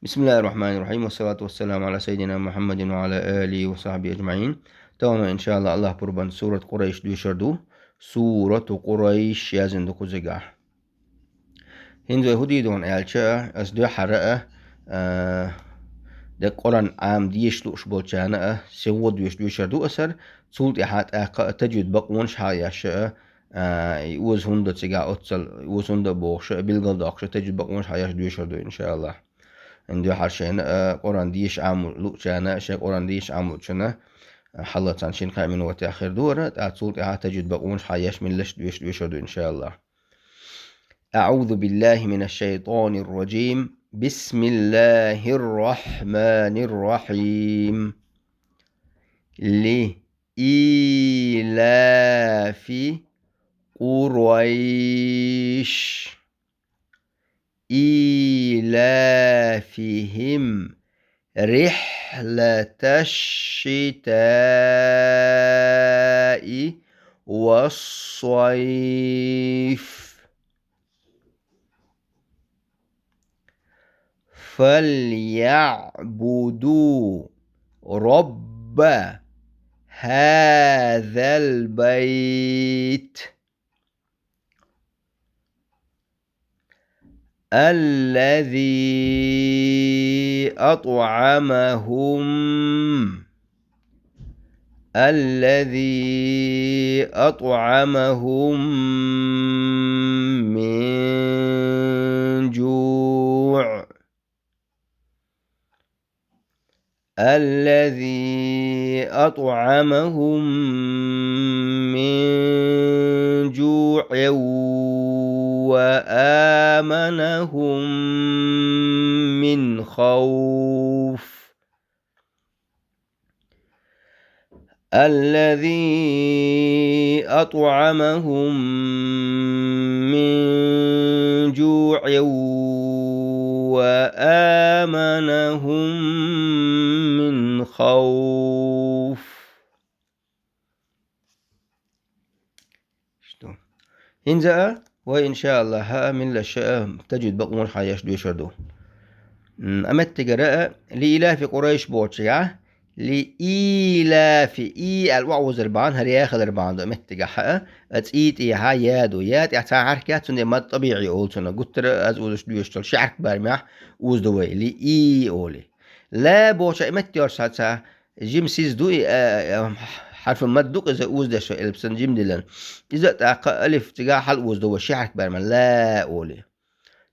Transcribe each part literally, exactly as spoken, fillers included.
بسم الله الرحمن الرحيم، والصلاة والسلام على سيدنا محمد وعلى آله وصحبه أجمعين. Тахана, иншаллах, Аллах пурбан сурат Къурайш дешар ду. Сурату Къурайш язин ду кузига. ХӀинца вай хӀу дийдон аьлча, ас дуьхьара а, а, де Къуран Ӏам деш лууш болчарна а, сегӀо дош дешар ду асар, цул тӀаьхьа тӀаккха а таджвид бакъонаш хьаеш а, а, и оза хӀунда цига оццал, и оза хӀунда бохуш а, билгалдоккхуш а, таджвид бакъонаш хьаеш дешар ду, иншаллах. ХӀинца дуьхьара шайна а, Къуран деш Ӏам луучарна а, шайн Къуран деш Ӏам луучарна а, хьалла царна шин-кхаа минот хир ду ара, тӀаккха цул тӀаьхьа таджвид бакъонаш хьаеш миллаш деш дешар ду, иншаллах. أعوذ بالله من الشيطان الرجيم. بسم الله الرحمن الرحيم. لإيلاف قريش. إيلافهم رحلة الشتاء والصيف. فليعبدوا رب هذا البيت الذي أطعمهم، الذي أطعمهم من جوع، الذي أطعمهم من جوع وآمنهم من خوف. الذي أطعمهم من جوع وآمنهم من خوف. Что? ХӀинца а вай, иншаллах, хӀа а миллаш а таджвид бакъонаш хьаеш дешар ду. М, а меттигара а, لإيلاف قريش бохуча, لإيلاف, и аьлла охьаозар бахьана, хӀара я хилар бахьана ду а меттигахь а, а цӀий тӀехьа я ду. Я тӀехь цхьа хьарк яц, цундела мад тӀабиӀи олу цунах. Гуттара а аз озуш доьшуш долу ши хьарк барамехь оза ду вай, لإي олий. Ла бохуча и меттигаш ца, ца, жима сиз ду и, а, а, хьарфул мад ду-кх иза оза деш вай элп санна жима диллина. Иза а тӀаккха алиф цигахь хьала оза ду вай ши хьарк барамехь, ла олий.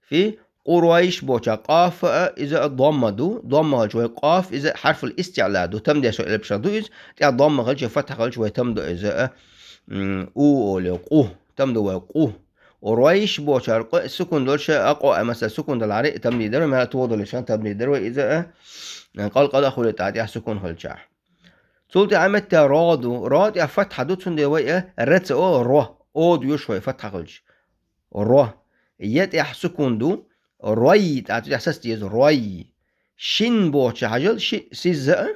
Фи Къурайш бохуча къаф а, иза а домма ду, домма хилча вай къаф, иза а хьарфул истиъла ду, там деш вай элпашах ду иза, тӀехь домма хилча, фатхьа хилча вай там ду иза а, м, у олий, къу, там ду вай къу. Ройш бохучара къу сукун долуш а, къо а, масала, сукун далахьара, там дийр дара вай, мел тоха долуш а, там дийр дара вай, иза а, къалкъала а хуьлу тӀаккха тӀехь сукун хилчахь. Цул тӀаьхьа меттехь ро ду, ро тӀехь фатхьа ду, цундела вай а ра ца олу, ро, о доьшу вай фатхьа хилча. Ро. Я тӀехь сукун ду, рой, тӀаккха тӀехь саца деза, рой. Шин бохуча хьажал, ши сизза а,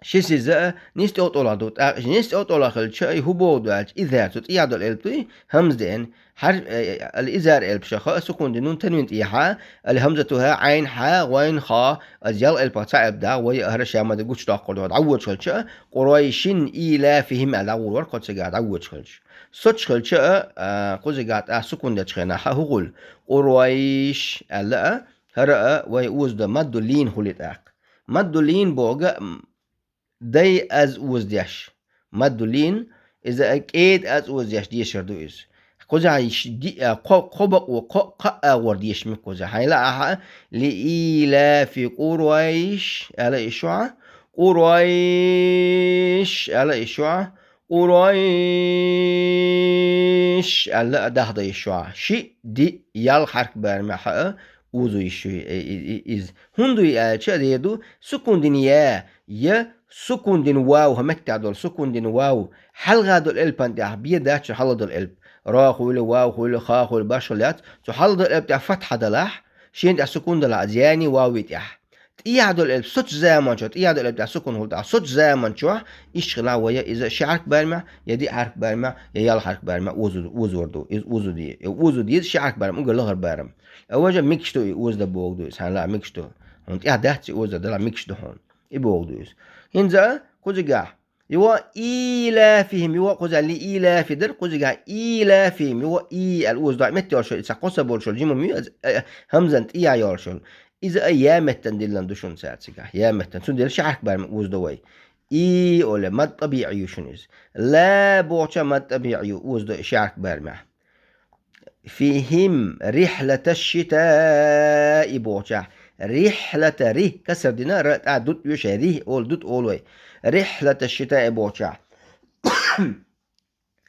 ши сизза а, нисса тӀе тӀолахь ду. ТӀаккха нисса тӀе тӀолахь хилча, и хӀун боху ду аьлча, иза цу тӀехь долу элп дуй, хӀамза деана, хьар-, э, ал-изар элпашах а сукун дина, нун танвин тӀехьа, ал-хӀамзату хьа, Ӏайн хьа, гӀойн ха, аз ял элпах цхьа элп дагӀа, вай а хӀара ша ма де гучудоккхур ду, дӀавоьдуш хилча, Къурайшин илафихим аьлла дӀагӀур вара кхо цигахь дӀавоьдуш хилча. Соцуш хилча а, а, кхузигахь тӀаккха сукун дечу хенахь, хӀа, хӀун хуьлу? Къурайш аьлла а, хӀара а вай оза ду, мадду лин хуьлу тӀаккха. Мадду лин боху, м, дай аз оза деш. Мадду лин, иза а кӀеда аз оза деш дешар ду иза. Кхузахь йиш диъ а, кхо, кхо бакъо, кхо, кхо агӀор дешаш ма ду кхузахь. Хьайна лаахь а, ли илафи Къурайш, аьлла и шуьга, Къурайш, аьлла и шуьга, Къурайш, аьлла а дахда и шуьга. Шиъ, диъ, ял хьарк барамехь а, оза йиш ю и, и, и, иза. ХӀунда ю аьлча, дер ду, сукун дина я, я сукун дина вав, хӀа меттехь долу сукун дина вав, хьалха долу элпан тӀехь бен дац цуьнан хьалха долу элп. Ро хуьлу, вав хуьлу, ха хуьлу, башхалла яц. Цу хьалха долу элп тӀехь фатхьа далахь, шена тӀехь сукун далахь, аз яни вави тӀехь. тӀехьа дола элп соцу заманчохь, тӀехьа дола элп тӀехь сукун хуьлу тӀехь, соцу заманчохь, иштта хила вай иза ши хьарк бармехь, я диъ хьарк бармехь, я ялх хьарк бармехь озу-, озор ду. Иза озу де. И озу деза ши хьарк бармехь, угар лахара барам. А важа микаш ду и оза дан боху ду иза, хьан ла микаш ду. Хьуна тӀехь дац и оза дан, дала микаш ду хьуна. И боху ду иза. ХӀинца а кхузигахь. Йо, илафихим, йо, кхуза ли илафи дар, кхузигахь илафихим, йо, и аьлла оза дохь метта йолуш, и ца кхоса болуш, жима ю, аз, а, хьамзан тӀехьа йолуш. Иза а я меттан диллан ду шуна цара цигахь, я меттан. Цундела ши хьарк бармехь оза до вай. И оле, мад тӀабиъи ю шуна иза. Ла бохуча мад тӀабиъи ю, оза до ши хьарк бармехь. Фихим рихьлата шитаи бохуча. Рихьлата, ри, касар дина, ра, тӀа дут вешай, ри, ол, дут, ол вай. Рихьлата шитаи бохуча. ХӀан,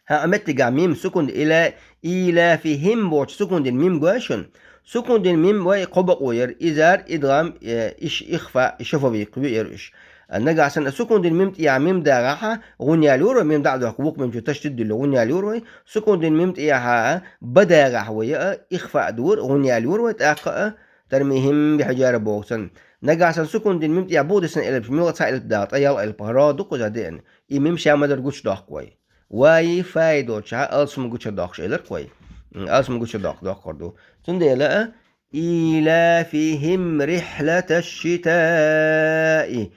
а меттигахь мим сукун ди-, ила, илафихим бохуча сукун дина мим гой шуна. Сукун дина мим вай кхо бакъо яра, изар, идгӀам, э, иш, ихфа, шафави кхоьяра уьш. А нагахь санна сукун дина мим тӀехьа мим дагӀахьа, гӀунна ял юр вай, мим дӀа а дохку, вукху мим чу ташдид дуьллу, гӀунна ял юр вай. Сукун дина мим тӀехьа ба дагӀахь вай а, ихфа а дора, гӀунна ял юр вай, тӀаккха а, тармихим бихьижара боху санна. Нагахь санна сукун дина мим тӀехьа бу дисна элпаш, мила цхьа элп дагӀа, ткъа ялх элп, ро ду кхуза деана. И мим ша ма-дарра гучудоккху вай. Вай фай доцучохь алсам гучудоккхуш элира вай. М, алсам гучудоккху доккхур ду. Цундела а, илафихим рихьлата шитаи.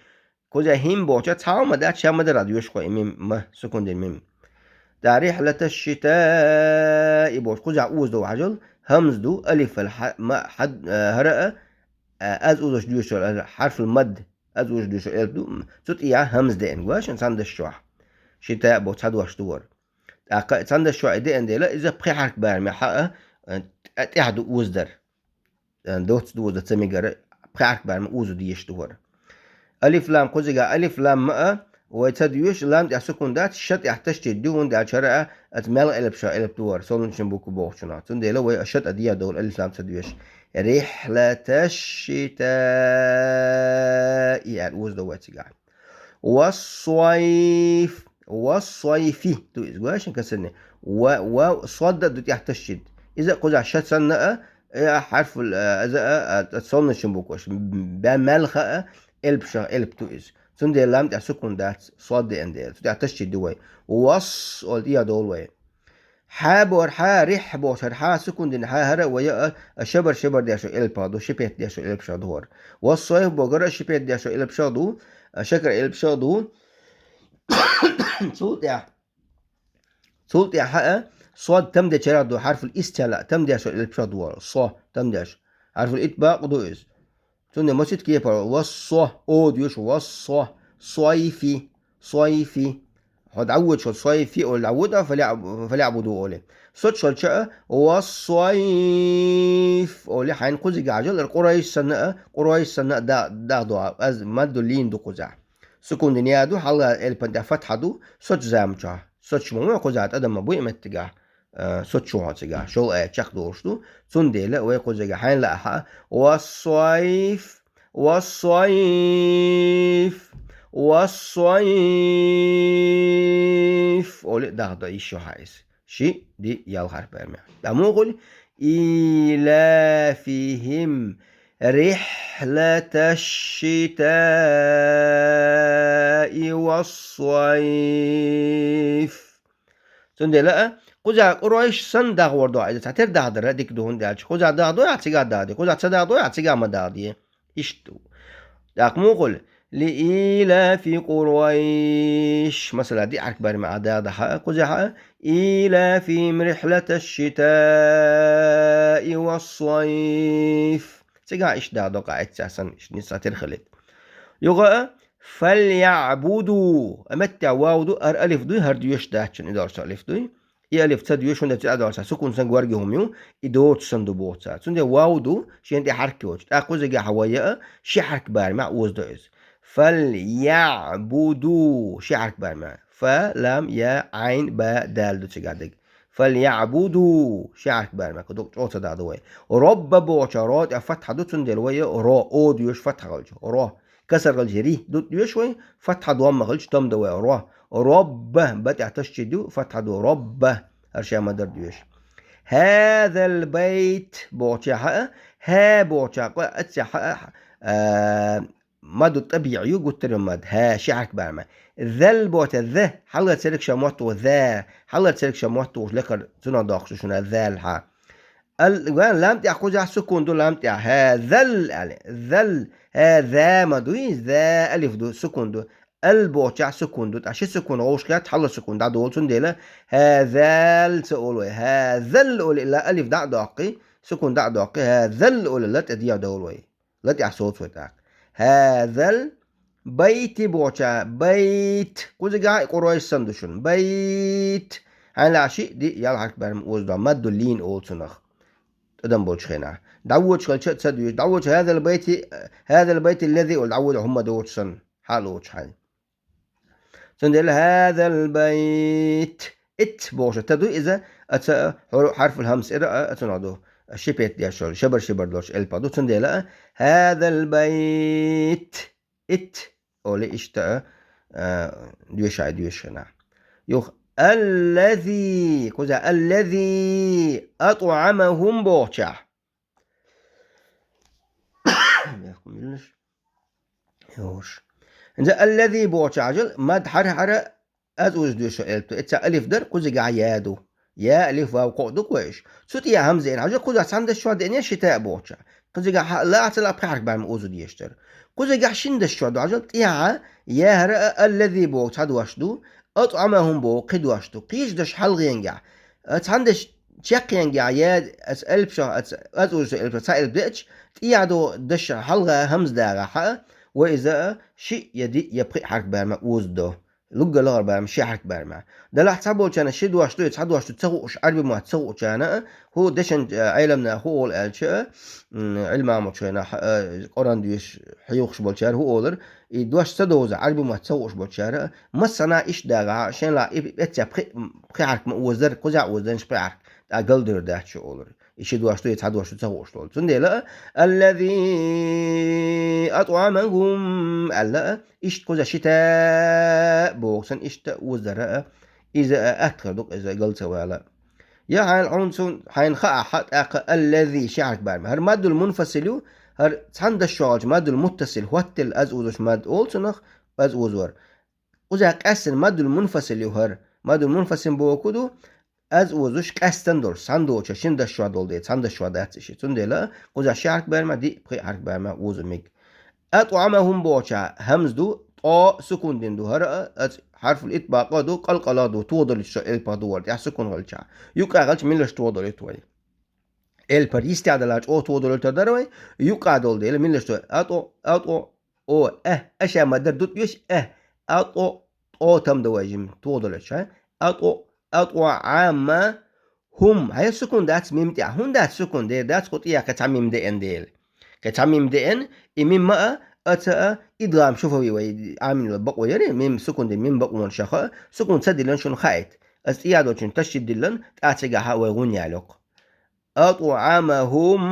Кхуза хим бохуча цхьа а ма дац, ша ма-дарра доьшу вай мим, ма, сукун дина мим. ТӀа рихьлата шитаи бохуча, кхуза оза ду хьажал, хьамз ду, алифал хьа-, ма, хьад-, а, хӀара а, а, аз озаш доьшу, а, хьарфул мад. Аз уж дуьйцу элп ду, цу тӀехьа хьамз деана, гой шуна, цхьана дашчохь. Шита а боху цхьа дош ду хӀара. ТӀаккха цхьана дашчохь и деана дела, иза пхи хьарк барамехь а, а, тӀе-, тӀехь ду оза дар. А, доцца ду оза ца мегара, пхи хьарк барамехь оза дезаш ду хӀара. Алиф-лам кхузигахь, алиф-лам ма а, вай ца доьшу, лам тӀехь сукун дац, ша тӀехь ташдид ду, хӀунда аьлча хӀара а, аса мел элпашах элп ду хӀара, солнечный буква бохучунах. Цундела вай а ша тӀе дехьа долу алиф-лам ца доьшу. Рихьлаташ-шитаи аьлла оза до вай цигахь. Вассайф. Вассайфи ду иза, гой шуна, касарни. Ва, ва, сод а ду тӀехь ташдид. Иза а кхузахь ша санна а, э, а хьарфул, э, иза а, а, а, солнечный букваш. Бен мел хаа, элпашах элп ду иза. Цундела лам тӀехь сукун дац, сод деана дела. Цу тӀехь ташдид ду вай. Вас, олу тӀе а долу вай. Хьа боху, хьа, рихь боху, хьара хьа сукун дина хьа, хӀара а вай а, а, шабар-шабар дешо элпах ду, шипет дешо элпашах ду хӀара. Вассайф боху, хӀара а шипет дешо элпашах ду, а, шакра элпашах ду. Цул тӀехь, цул тӀехь хьа а, сод там дечарах ду, хьарфул истила, там дешо элпашах ду хӀара. Со, там деш. Хьарфул итбакъ ду иза. Цунна масит кепара, вассо, о, доьшу, вассо, сойфи, сойфи. Хьо дӀавоьдуш хьо сойфи олу дӀавоьду, фаля-, фалябуду олу. Соцуш хьо ча а, вассойф олу, хьайна кхузига хьажал, ара Къурайш санна а, Къурайш санна а да-, дагӀ ду, аз мадду лийна ду кхузахь. Сукун дина я ду, хьалха элпан тӀехь фатхьа ду, соцу заманчохь. Соцуш ма ву кхузахь, тӀадам ма буй меттигахь. Э, соцуш ву хьо цигахь, шол а чекхдолуш ду, цундела вай кхузига хьайна лаахьа, вассойф, вассойф, вассойф олу дагӀ до йиш ю хьан иза. Ши, ди, ял хьарп бер мехь. ТӀа мухули, илафихим рихьлаташ-шитаи вассойф. Цундела а, кхуза Къурайш санна дагӀор до, иза цхьа тера дагӀ дара, дика ду хӀунда аьлча. Кхуза дагӀ до, ахь цигахь дагӀ де. Кхуза ца дагӀ до, ахь цигахь ма дагӀ де. Иштта ду. ТӀаккха мухули, ли илафи Къурайш. Масала, диъ хьарк барма а дагӀ дахьа, кхузахь а, илафим рихьлаташ-шитаи вассойф. Цигахь иштта дагӀ до, къаьстта санна, иштта ницкъ тера хилийта. Юха а, фальябуду. А меттехь вав ду, ара алиф дуй, хӀара доьшуш дац шуна, и долуш алиф дуй. И алиф ца доьшу, хӀунда аьлча и долуш сукун сан горги хӀума ю, и доцуш сан ду боху цара. Цундела вав ду, шен тӀе хьарк йоцуш. ТӀаккха кхузигахь вай а, ши хьарк барма а оза до иза. Фальябуду, ши хьарк барма. Фа, лам, я, Ӏайн, ба, дал ду цигахь дерг. Фальябуду, ши хьарк барма, кху ду чӀогӀа ца дагӀ ду вай. Робба бохуча, ро тӀе фатхьа ду, цундела вай а, ро, о доьшу фатхьа хилча. Ро. Касар хилча ри ду доьшу вай, фатхьа домма хилча там ду вай. Ро. Робба, ба тӀехь ташдид ду, фатхьа ду, робба. ХӀара ша ма-дарра доьшу. هذا البيت бохуча хьа а, хӀа бохуча къа а, цӀа хьа а, а, мадду тӀабиӀи ю, гуттар а мад. ХӀа, ши хьарк барма. Зал бохуча, за, хьалла церг ша мотт ву, за, хьалла церг ша мотт ву, лекхар цунах дохуш шуна, зал хьа. Ал, ва лам тӀехь кхузахь сукун ду, лам тӀехь. ХӀа, зал, али. Зал. ХӀа, за ма дуй, за алиф ду, сукун ду. Ал бохуча сукун ду, тӀа ши сукун гӀовш хет, хьалла сукун дӀадолу, цундела хӀа, зал ца олу вай. ХӀа, зал олу, ила алиф дӀа а доккхий, сукун дӀа а доккхий, хӀа, зал олу, ла тӀе дӀадолу вай. Ла тӀехь соцу вай тӀаккха. ХӀа, зал, байти бохуча, байт. Кхузигахь и къуройш санна ду шуна. Байт. Хьайна лаьа ши, диъ, ялх хьарк барма озадо. Мадду лин олу цунах. ТӀадам болчу хенахь. ДӀавочу хилча а ца дуьйш. ДӀавочу хӀазал байти, хӀазал байти лази олу дӀавочу хӀумма доцу санна. Хьалочу хьайн. Цундела хӀазал байт. Ит бохуша та ду иза, аца хьур-, хьарфул хӀамс ира а, ацунах ду. Шипет деш шол, шабар-шибар долуш элпа ду. Цундела а, хӀазал байт. Ит олу иштта а, а, доьшай доьшхина. Юха, аллази, кхуза, аллази атӀамахум бохуча. Мехкум юллаш. Йош. ХӀинца аллази бохуча хьажал, мад хьара-хьара аз уьза доьшу элп ду. Эца алиф дар, кхузигахь я ду. Я, алиф, вав кхоъ ду кхойш. Цу тӀе хьамза эр хьажал, кхуза цхьана даш чохь деъне ши та а бохуча. Кхузигахь хьа-, ла а ца ла пхи хьарк баьрма узу деш дара. Кхузигахь шин даш чохь ду хьажал, тӀехьа я хӀара а аллази боху цхьа дош ду, атӀамахум боху кхи дош ду. Кхийчу даш хьалгӀенгехь. А, цхьана даш чекхъенгехь, я, ас элпашах, ас, аз уьза элпашах цхьа элп деъча, тӀехьа до даш хьалгӀа хьамза дагӀахь а, ва иза а ши я диъ я пхи хьарк баьрма узу до. Лугга лахар баьрма, ши хьарк баьрма. Далахь цхьаболчарна ши дош ду, я цхьа дош ду ца хууш, Ӏарби мотт ца хуучарна а, хӀу дешан, а, Ӏеламнаха хӀу олу аьлча а, м, Ӏилма мочу хенахь, а, Къуръан доьшуш, хьехуш болчара хӀу олура, и дош ца довза, Ӏарби мотт ца хууш болчара а, массана иштта дагӀахь а, шен ла и, и, эццехь пхи, пхи хьарк ма оза дара, кхузахь оза дара пхи хьарк, тӀаккха галдевр дац шу олура. И ши дош ду, я цхьа дош ду ца хууш долу. Цундела, аллази атӀамахум аьлла, иштта кхуза шита боху сан, иштта оза дара, иза атта хир ду, иза гал ца вала. Я хьайна хьуна цун, хьайна хаа хьа тӀаккха аллази ши хьарк баьрма. ХӀара маддул мунфасил ю, хӀара цхьана даш чохь хилча маддул муттасил, хӀоттал аз узуш мад олу цунах, аз узор. Кхуза къаьстина маддул мунфасил ю хӀара. Маддул мунфасил боху ду, аз узуш къаьстина долуш, цхьана доцу шин даш чохь долу де, цхьана даш чохь дац и ши. Цундела кхуза ши хьарк баьрма, диъ, пхи хьарк баьрма узу миг. АтӀамахум бохуча хьамз ду, тӀо сукун дина ду хӀара а, ац хьарфул итбакъа ду, къалкъала ду, тодалуьйту шо элпа ду вара, тӀехь сукун хилча. Юкъа хилча миллаш тодалуьйту вай. Элпар йистехь далахь чӀогӀа тодалуьйтар дара вай, юкъа долу дела миллаш ду. АтӀо, атӀо, о, э, аша ма дар дут веш, э, атӀо, тӀо там да вай жим, тодалуьйту ша. АтӀо, атӀо, Ӏама, хӀум. Хьай сукун дац мим тӀехь. ХӀун дац сукун? Дера дац кху тӀехь кхин цхьа мим деана дела. Кхин цхьа мим деана, и мим ма а, аца а, идгӀам шуфави вай, Ӏамин бакъо яри, мим сукун дина мим бакъонашаха, сукун ца диллан шуна хаийта. Ас тӀехь долчун ташдид диллан, тӀа цигахьа вай гӀун ялокху. АтӀамахум,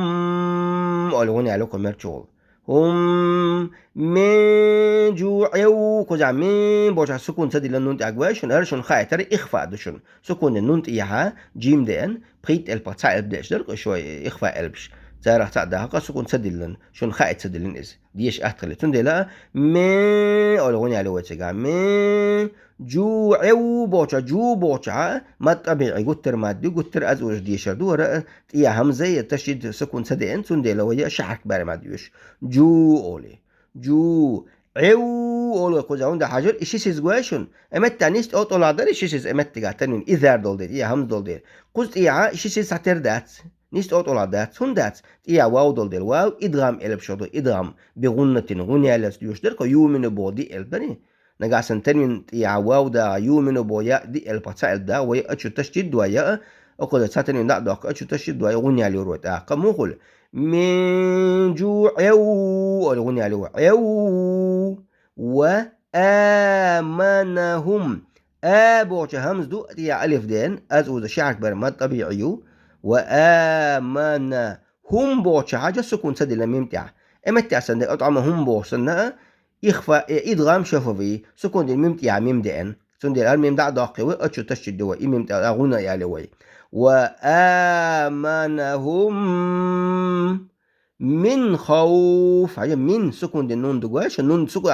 оли гӀун ялокху мерчул. ХӀум, мин жуӀев, кхузахь мин бохуча сукун ца диллан нун тӀехь вай шуна, хӀара шуна хаийтара ихфа ду шуна. Сукун дина нун тӀехьа, жим деана, пхийтта элпах цхьа элп деъаш дара, шо ихфа элпаш. Царах цхьаъ даха, сукун ца диллан, шуна хаийта ца диллан иза. Деша атта хили. Цундела, ме, оли гӀун яли вай цига. Ме, жуӀев бохуча, жу бохуча, мад тӀабиӀи, гуттар мад ю, гуттар аз уьш дешар ду, вара тӀе хьамза я ташдид сукун ца деана, цундела вай ши хьарк баьрма доьшу. Жу оли. Жу. Ӏев олу кхуза хӀунда хьажар, и ши сиз гой шуна. Э метта нис тӀо тӀолахь дара и ши сиз, э меттига танвин изар долу дела, я хьамз долу дела. Кхуза тӀехьа и ши сиз схьатер дац. Нис тӀо тӀолахь дац. ХӀунда дац? ТӀехьа вав долу дела. Вав идгӀам элп шо ду, идгӀам. Би гӀуннатин, гӀун яллалц доьшуш дара, кхо юмину бо диъ элп дарий? Нагахь сан танвин тӀехьа вав да, юмину бо я диъ элпах цхьа элп да, вай ачу ташдид ду я, а, окхуза цхьа танвин дӀа а доккху, ачу ташдид ду я, гӀун яли вай тӀаккха. Мухула. Мин жуӀев, оли гӀун яли вай. Ӏев. Ва аманахум. А бохуча хьамз ду, тӀе алиф деана, аз уза ши хьарк бара мад тӀабиӀи ю. Ва амана. ХӀум бохуча хьажа сукун ца диллан мим тӀехь. Э метта санна, атӀамахум боху санна, ихфа, э, идгӀам шафави, сукун дина мим тӀехьа мим деана. Цундела хӀара мим дӀа а доккхий вай, ачу ташдид ду вай, и мим тӀехьа гӀунна яли вай. وآمنهم من خوف. Хьажа, мин сукун дина нун дугой, ша нун сукун,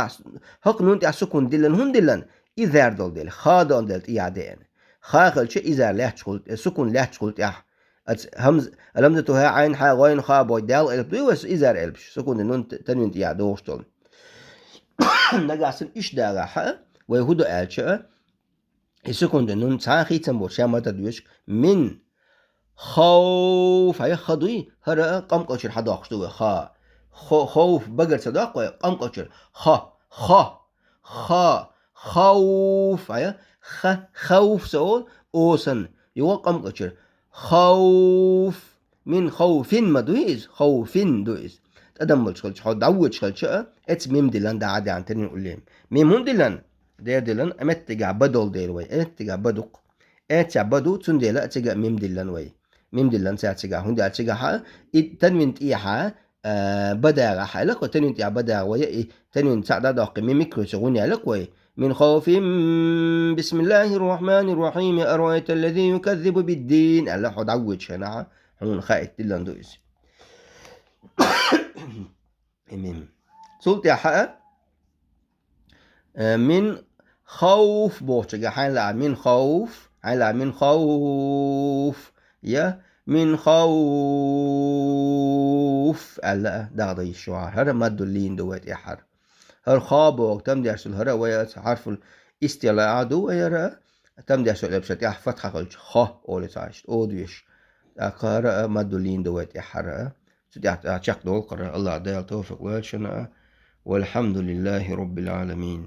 хӀокху нун тӀехь сукун диллина хӀунда диллина? Изар долу дела, ха долу дела тӀе яа деана. Ха хилча изар лаьтташ хуьлу, сукун лаьтташ хуьлу тӀехь. Ац хьамз-, ламзату хьа, Ӏайн хьа, гӀойн ха бой, дал элп дуй вай, изар элпаш. Сукун дина нун т-, танвин тӀе яа догӀуш долу. Нагахь санна иштта дагахь, вай хӀун до аьлча, и сукун дина нун цхьа а хийцам боцуш, ша мадад веш, мин. Хауф, хьажа, ха дуй, хӀара къамкъачуьра хьадоккхуш ду вай, ха. Хо-, хауф багара ца доккху вай, къамкъачуьра. Ха, ха, ха, хауф, хьажа, ха, хауф ца олу, о санна, юха къамкъачуьра. Хауф, мин хауфин ма дуй иза, хауфин ду иза. ТӀадам болчу хилча, хьо дӀавоьдуш хилча, эца мим диллина дӀа а даьхьна, тенвин уллехь. Мим хӀунда диллина? Дера диллина, а меттигехь ба долу дела вай, а меттигехь ба ду-кх. Эццехь ба ду, цундела а цига мим диллина вай. Мим диллина цаьрца цигахь, хӀунда аьлча цигахь и танвин тӀехьа, а, ба дагӀахь аьлла-кх вай, танвин тӀехьа ба дагӀа вай, и танвин цхьаъ дӀадоккхий, мим микро ца гӀуна аьлла-кх вай. من خوف بسم الله الرحمن الرحيم أرأيت الذي يكذب بالدين аьлла, хьо дӀавоьдуш хенахь, хьуна хаийта диллина ду иза. И мим. Цул тӀаьхьа, э, мин хауф бохучуьнга хьайн лаьа мин хауф, хьайн лаьа мин хауф, я мин хауф аьлла а дагӀа дан йиш ю хьан. ХӀара маддул лин ду вай тӀехь хӀара. ХӀара ха боху, там деш долу хӀара вай аца хьарфул истилаъа ду вай хӀара, там деш долу элпаш тӀехь фатхьа хилча, хо олу цхьа иштта, о доьшуш. ТӀаккха хӀара а маддул лин ду вай тӀехь хӀара а. Цу тӀехь, а, чекхдолу кхара. АллахӀ Дала тавфикъ лойла шуна а. والحمد لله رب العالمين.